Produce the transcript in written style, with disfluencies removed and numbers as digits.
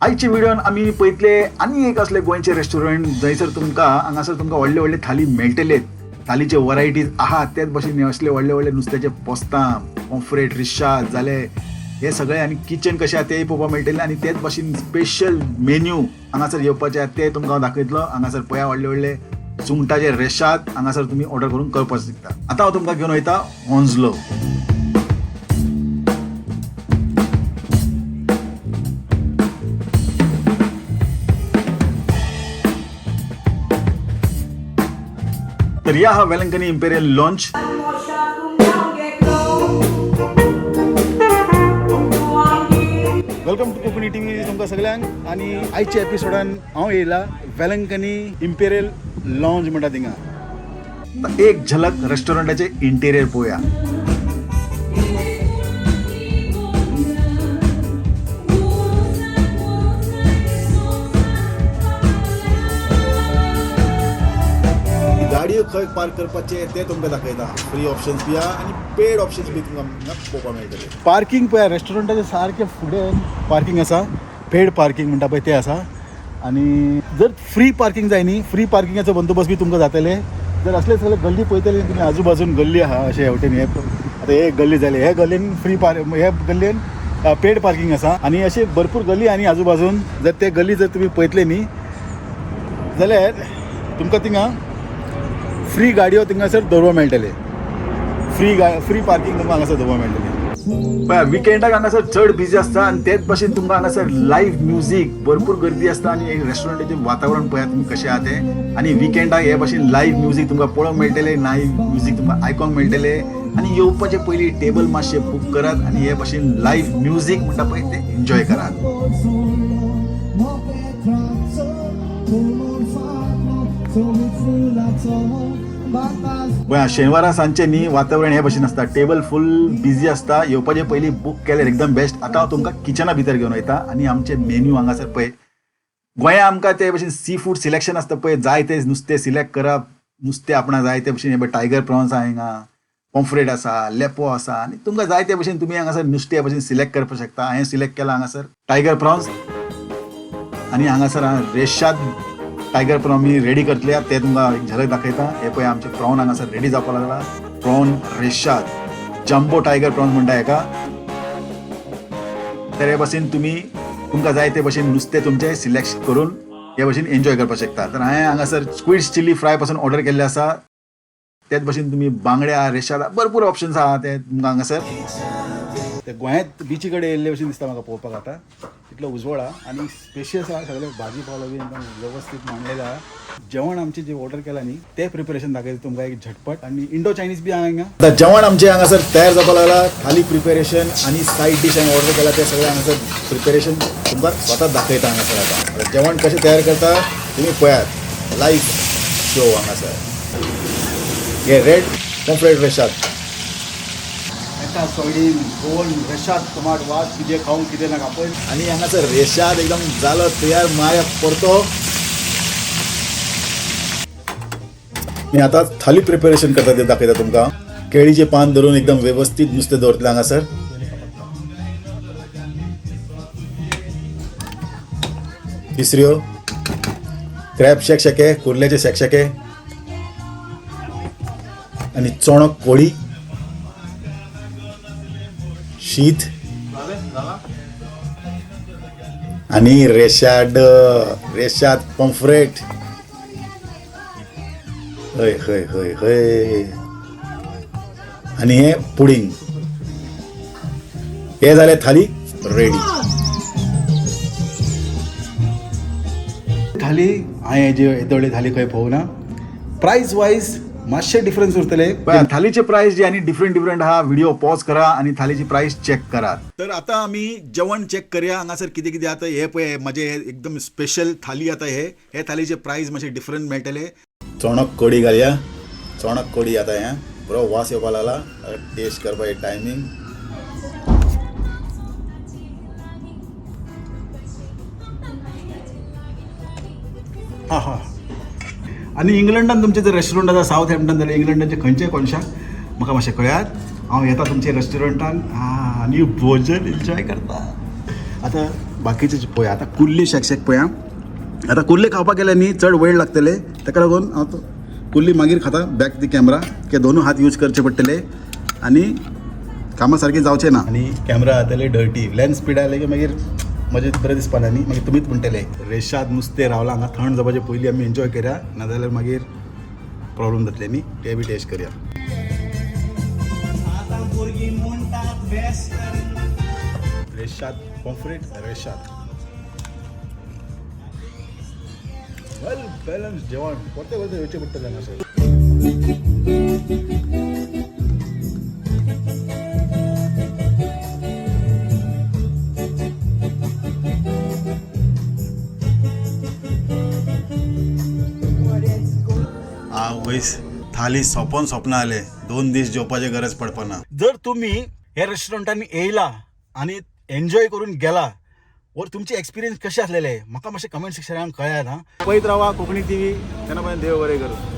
आयच्या व्हिडियोन आमी पळयतले आनी एक असले गोंयचे रेस्टॉरंट जंयसर तुमकां हांगासर तुमकां व्हडले व्हडले थाली मेळटले. थालीचे वरायटीज आहात, तेच भशेन असले व्हडले व्हडले नुस्त्याचे पोस्तां, पॉम्फ्रेट, रिशाद जाले हे सगळे आनी किचन कशें आहा तेय पळोवपाक मेळटलें. आनी तेच भशेन स्पेशल मेन्यू हांगासर येवपाचे आहा ते तुमकां हांव दाखयतलो. हांगासर पळया व्हडले व्हडले सुंगटाचे रेशाद हांगासर तुमी ऑर्डर करून करपाक शकता. आतां हांव तुमकां घेवन वयता होन्सलो. तर या हा Velankanni imperial lounge. Welcome to Konkani TV तुमकां सगळ्यांक. आनी आयच्या एपिसोडान हांव येयला वेलंकनी इम्पेरियल लॉन्ज म्हणटा थिंगा. एक झलक रेस्टॉरंटाचे इंटेरियर पळोवया. गाडयो खंय पार्क करपाचे ते तुमकां दाखयता. फ्री ऑप्शन्स बी आहा आनी पेड ऑप्शन्स बी तुमकां हांगा पळोवपाक मेळटले. पार्किंग पळया, रेस्टॉरंटाचे सारके फुडें पार्किंग आसा. पेड पार्किंग म्हणटा पळय ते आसा. आनी जर फ्री पार्किंग जाय न्ही, फ्री पार्किंगाचो बंदोबस्त बी तुमकां जातले. जर असले सगळे गल्ली पळयतले तुमी, आजूबाजून गल्ली आहा अशे हेवटेन. हे आतां हे गल्ली जाली, हे गल्लीन फ्री पार्क, हे गल्लीन पेड पार्किंग आसा. आनी अशे भरपूर गल्ली आनी आजूबाजून जर ते गल्ली जर तुमी पळयतले न्ही जाल्यार तुमकां थिंगा फ्री गाडयो थिंगासर दवरपाक मेळटले. फ्री पार्किंग तुमकां हांगासर दवरपाक मेळटले. पळय, विकेंडाक हांगासर चड बिजी आसता आनी तेच भशेन तुमकां हांगासर लायव्ह म्युजीक भरपूर गर्दी आसता. आनी एक रेस्टॉरंटाचें वातावरण पळयात तुमी कशें आहा तें. आनी विकेंडाक हे भशेन लायव्ह म्युजीक तुमकां पळोवंक मेळटलें, लायव्ह म्युजीक तुमकां आयकोंक मेळटलें. आनी येवपाचे पयलीं टेबल मातशें बूक करात आनी हे भशेन लायव्ह म्युजीक म्हणटा पळय तें एन्जॉय करात. पळय, शेनवारा सांजचे न्ही वातावरण हे भशेन आसता. टेबल फूल बिजी आसता. येवपाचे पयलीं बूक केल्यार एकदम बेस्ट. आतां हांव तुमकां किचना भितर घेवन वयता आनी आमचे मेन्यू हांगासर पळय. गोंया आमकां ते भशेन सी फूड सिलेक्शन आसता पळय, जाय ते नुस्तें सिलेक्ट करप, नुस्तें आपणाक जाय ते भशेन. हे पळय टायगर प्रॉन्स आहा हिंगा, पॉम्फ्रेट आसा, लेपो आसा. आनी तुमकां जाय ते भशेन तुमी हांगासर नुस्तें भशेन सिलेक्ट करपाक शकता. हांवें सिलेक्ट केलां हांगासर टायगर प्रॉन्स. आनी हांगासर रेशाद टायगर प्रॉन आमी रेडी करतले ते तुमकां एक झलक दाखयता. हे पळय आमचे प्रॉन हांगासर रेडी जावपाक लागला. प्रॉन रेशाद, जम्बो टायगर प्रॉन म्हणटा हेका. तर हे भशेन तुमी तुमकां जाय ते भशेन नुस्तें तुमचें सिलेक्ट करून हे भशेन एन्जॉय करपाक शकता. तर हांवें हांगासर स्क्वीड चिली फ्राय पासून ऑर्डर केल्लें आसा. तेच भशेन तुमी बांगड्या, रेशाद, भरपूर ऑप्शन्स आहा ते तुमकां हांगासर. ते गोंयांत बिची कडेन येयल्ले भशेन दिसता म्हाका पळोवपाक. आतां तितलो उजवाड आहा आनी स्पेशियस आहा सगळें. भाजी पालो बी एकदम व्यवस्थीत मांडलेलें आहा. जेवण आमचें जें ऑर्डर केलां न्ही तें प्रिपरेशन दाखयता तुमकां एक झटपट. आनी इंडो चायनीज बी आहा हिंगा. आतां जेवण आमचें हांगासर तयार जावपाक लागला. थाली प्रिपरेशन आनी सायड डीश हांवें ऑर्डर केला ते सगळें हांगासर प्रिपरेशन तुमकां स्वता दाखयता हांगासर. आतां जेवण कशें तयार करता तुमी पळयात लायव्ह शो हांगासर. हे रेड पॉम्फ्रेट रेशाद एका सायडीन गोवन रेशाद टमाट वास कितें खावंक कितें नाका पळय. आनी हांगासर रेशाद एकदम जालो तयार. माया परतो मी आता थाली प्रिपरेशन करता ते दाखयता तुमकां. केळीचे पान धरून एकदम व्यवस्थित नुस्तें दवरतले हांगासर. तिसऱ्यो क्रॅब शेकशेके, कुर्ल्याचे शेकशेके आनी चणक कोळी, शीत आनी रेशाद, रेशाद पॉम्फ्रेट. हय हय हय हय. आनी हे पुडींग. हे जालें थाली रेडी. थाली हांवें जे येदोळी थाली खंय पळोवना. प्रायस वायज मातशें डिफरन्स उरतले. थालीचे प्रायस जे आनी डिफरंट डिफरंट आहा. व्हिडिओ पॉज करा आनी थालीची प्रायस चॅक करात. तर आता आमी जेवण चॅक करया हांगासर कितें कितें. आतां हे पळय म्हजे हे एकदम स्पेशल थाली. आतां हे हे थालीचे प्रायस मातशे डिफरंट मेळटले. चणक कोडी घालया, चणक कोडी. आतां हें बरो वास येवपाक लागला. टेस्ट करपाचे टायमींग. हां हां. आनी इंग्लंडान तुमचें जर रेस्टॉरंट आसा सावथ हॅम्पटन जाल्यार इंग्लंडाचे खंयचे कोनशाक म्हाका मातशें कळयात. हांव येता तुमच्या रेस्टॉरंटान आनी भोजन एन्जॉय करता. आतां बाकीचे पळय आतां कुल्ली शेक पळया. आतां कुल्ले खावपाक गेले न्ही चड वेळ लागतले, ताका लागून हांव तो कुल्ली मागीर खाता. बॅक दी कॅमरा की दोनूय हात यूज करचे पडटले आनी कामां सारकी जावचें ना. आनी कॅमरा जातले डर्टी, लेन्स पिडायले की मागीर म्हजें बरें दिसपा ना न्ही, मागीर तुमीच म्हणटले. रेशाद नुस्तें रावलां हांगा, थंड जावपाचे पयलीं आमी एन्जॉय करया, नाजाल्यार मागीर प्रॉब्लम जातले न्ही. ते बी टेस्ट करया. रेशाद पॉम्फ्रेट, रेशाद वेल बॅलन्स जेवण. परते परते येवचें पडटलें हांगासर. आवयस, थाली सोंपोन सोंपना आले. 2 दीस जेवपाची गरज पडपाना. जर तुमी ह्या रेस्टॉरंटांनी येयला आनी एन्जॉय करून गेला वर तुमचे एक्सपिरियन्स कशे आसलेले, म्हाका मातशें कमेंट सेक्शनान कळयात. हा, पळयत रावा कोंकणी टीव्ही. तेन्ना पर्यंत देव बरें करूं.